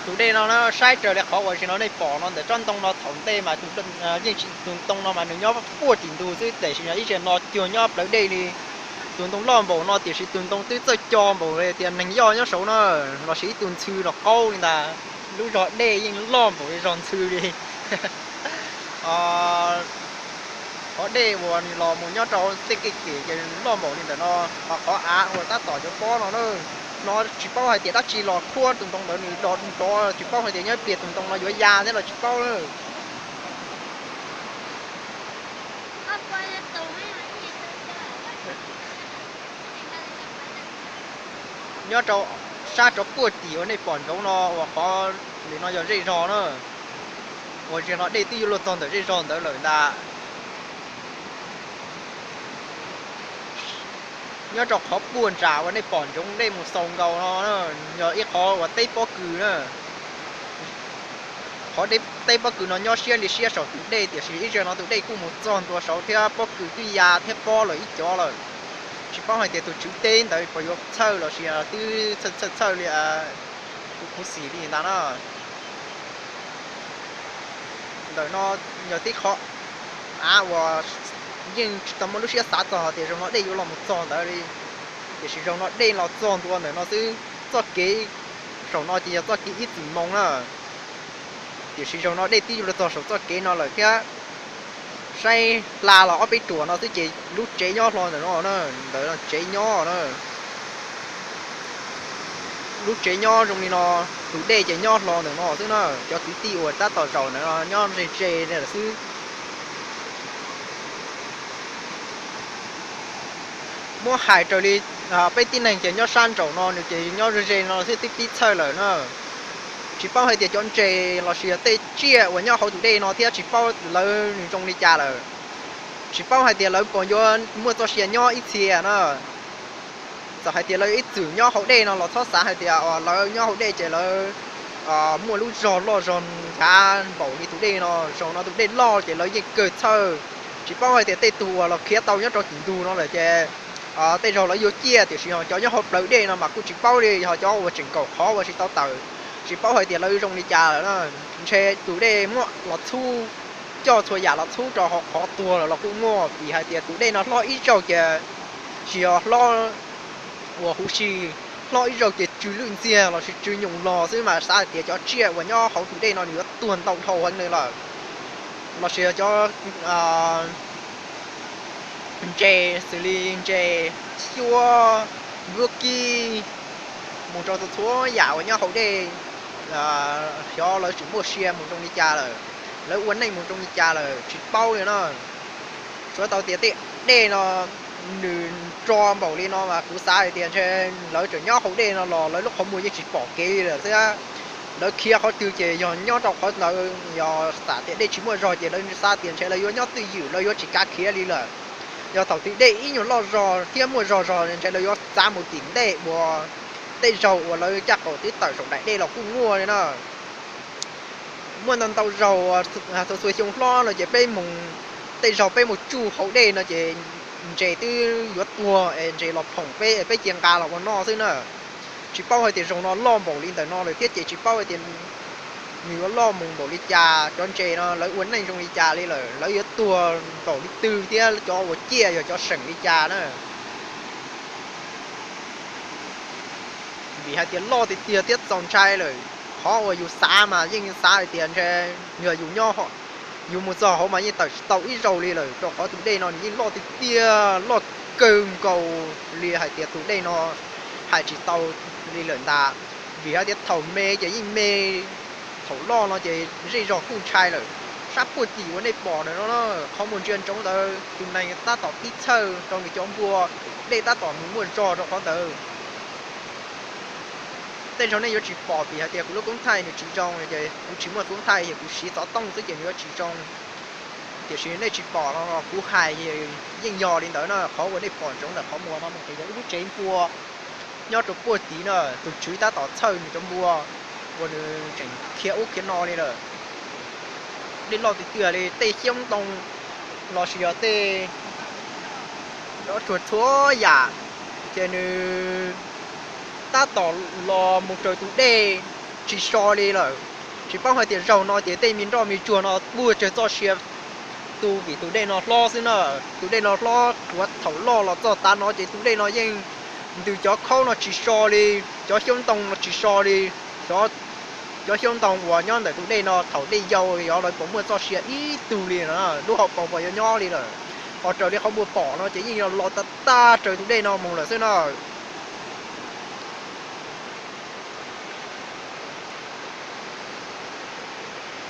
Tus dej no na, saib raws li qhov uas zaum no nej pom no ntawm tsob ntoo no thaum ntej mas yeej tsis, tus ntoo no mas nws nyob puag tim ntug xwb, tiam sis ib zaug no cuag nyob plawv dej li. Tus ntoo loj npaum no tiam sis tus ntoo twb txawj co npaum li tias neeg yoj nyob saud na, los sis ib tug ntxhw los qaub li ntag. Lub zog dej yeej loj npaum li zog ntxhw li. Qhov dej uas nws los mus nyob rau tej kev kem ces loj npaum li ntawm no, ho qhov av uas tab tom cov pob no na, no tsis paub hais tias dab tsi los khuab tus ntoo ntawd nws do nrov, tsis paub hais tias nyob ib pliag tus ntoo no yuav ya thiab los tsis paub na. Nyob rau sab rov puag tim uas nej pom ntsoov no uas qhov ntawm no yog zej zog na, uas zaum no dej twb yuav luag txog ntawm zej zog ntawd lawm ntag. Nyob rau qhov puag nram uas nej pom ntsoov dej mus xaus nkaus no, yog ib qhov uas teb pob kws na. Qhov teb pob kws no nyob siab li siab saum tus dej, tiam sis ib zaug no tus dej kuj mus txog ntua saud thiab pob kws twb ya thiab pob lawm ib cov lawm. Tsis paub hais tias tus tswv teb ntawd puas yuav txhawj los sis twb txhawj txhawj li kuv khuv xim li ntag na. Ntawm no yog tib qhov av uas yeej tsis tau muaj lub siab xav txog tias zaum no dej yuav los mus txog ntawd li. Tiam sis zaum no dej los txog ntua ntawm no xwb, txoj kev saum no ces yog txoj kev ib txwm moo na. Tiam sis zaum no dej twb yuav los txog saum txoj kev no lawm thiab. Saib hla los ob peb ruam no xwb ces lub tsev nyob hlo ntawm no na, ntawm no tsev nyob na. Lub tsev nyob zoo li no, tus dej ces nyob hlo ntawm no xwb na. Cov kwv tij uas tab tom zaum ntawm no nyob ze ze lawm xwb. Muab hais raws li peb tib neeg ces nyob sab nraum no nws ces nyob ze ze no xwb twb pib txhawj lawm na. Tsis paub hais tias cov ntses los sis yog tej tsiaj uas nyob hauv tus dej no thiab tsis paub lawv nws zoo li cas lawm. Tsis paub hais tias lawv puas yuav muaj txoj sia nyob ib txhia na. Txawm hais tias lawv ib txwm nyob hauv dej no los txhob xav hais tias lawv nyob hauv dej ces lawv muaj lub zog loj zog nchav npaum li tus dej no. Zaum no tus dej loj ces lawv yeej kawg txhawj. Tsis paub hais tias tej tug uas los khiav tau nyob rau tim ntug no lawm ces tej zaug lawv yuav ciaj, tiam sis ho cov nyob hauv plawv dej no mas kuj tsis paub li, ho cov uas tseem kaum qhov uas tsis tau tawm, tsis paub hais tias lawv zoo li cas lawm. Ntshe tus dej muab los txhub, coj txhua yam los txhub rau hauv qhov tuag lawm los kuj muaj, vim hais tias tus dej no hlob ib zaug ces tsis yog hlob uas huv si, hlob ib zaug ces tsw lwj ntxiag los sis tsw nyoos los xwb mas xav hais tias cov tsiaj uas nyob hauv tus dej no nws yuav tuag ntau dhau heev li lawm. Los sis cov ntses xws li ntses, xyuab, npluab kib, mus rau txhua yam uas nyob hauv dej, xyov lawv tseem muaj sia mus zoo li cas lawm, lawv ua neej mus zoo li cas lawm tsis paub li na. Tsuav tau tias tej dej no nws ro npaum li no mas kuv xav hais tias ntshe lawv tseem nyob hauv dej no los lawv lub qhov muag yeej tsis pom kev li lawm thiab. Lawv khiav qhov twg ces yog nyob rau qhov ntawd, yog xam tias dej tsis muaj zog ces lawv xav tias ntshe lawv yuav nyob twj ywm, lawv yuav tsis kav khiav li lawm. Yog thaum twg dej ib nyuag loj zog thiab muaj zog zog ntshe lawv yuav txav mus tim ntej uas tej zaug uas lawv caj qaum twb tawm saum nraim dej los kuj muaj li na. Muaj ntau ntau zaug, txhua txhua xyoo hlob no ces peb mus, tej zaug peb mus tsuj hauv dej no ces ntses twb yuav tuag es ntses los phoom peb es peb cia nqa los ua noj xwb na. Tsis paub hais tias zaum no loj npaum li ntawm no lawm thiab ces tsis paub hais tias nws yuav loj mus npaum li cas, cov ntses no lawv ua neej zoo li cas li lawm, lawv yuav tuag npaum li twg thiab cov uas ciaj yog cov seem li cas na. Vim hais tias loj tiag tiag thiab txaus ntshai lawm, qhov uas yus xav mas yeej xav hais tias ntshe yog yus nyob, yus mus txog hauv mas yeej tawm tsis tau ib zaug li lawm, rau qhov tus dej no nws yeej loj tiag tiag, loj kawg nkaus li hais tias tus dej no hais tsis tau li lawm ntag. Vim hais tias thaum me ces yeej me, thaum loj no ces zej zog kuj ntshai lawm. Sab puag tim uas nej pom ntawm no, qhov muag ntsia ntsoov ntawd tus neeg tab tom pib txhawj rau nws cov npua, dej tab tom mus muaj zog rau qhov ntawd. Tej zaug nej yuav tsis pom vim hais tias kuv lub koob thaij nws tsis zoo, kuv tsis muaj koob thaij es kuv siv xov tooj xwb ces nws yuav tsis zoo. Tiam sis nej tsis pom los kuv hais yeej yog li ntawd na, qhov uas nej pom ntsoov ntawm qhov muag no ces yog ib lub tsev npua nyob rau puag tid na, tus tswv tab tom txhawj nws cov npua uas nws tseem khiav ub khiav no li lawm. Dej loj tiag tiag li, tej xyoob ntoo los sis yog tej rov tsuag txhua yam, ces nws tab tom los mus raws tus dej. tsis so li lawm. Tsis paub hais tias zaum no ces tej me nroj me tsuag no muaj tsawg txoj sia tu vim tus dej no hlob xwb na. Tus dej no hlob, thaum loj los txog tav no ces tus dej no yeej ntws cov khaub no tsis so li, cov xyoob ntoo no tsis so li. Cov xyoob ntoo uas nyob ntawm tus dej no thaum dej yau yog lawv puas muaj txoj sia ib tug li na, lub hauv paus puas yuav nyob li lawm. Ho raws li qhov muaj pom no ces yeej yog los tag tag raws tus dej no mus lawm xwb na.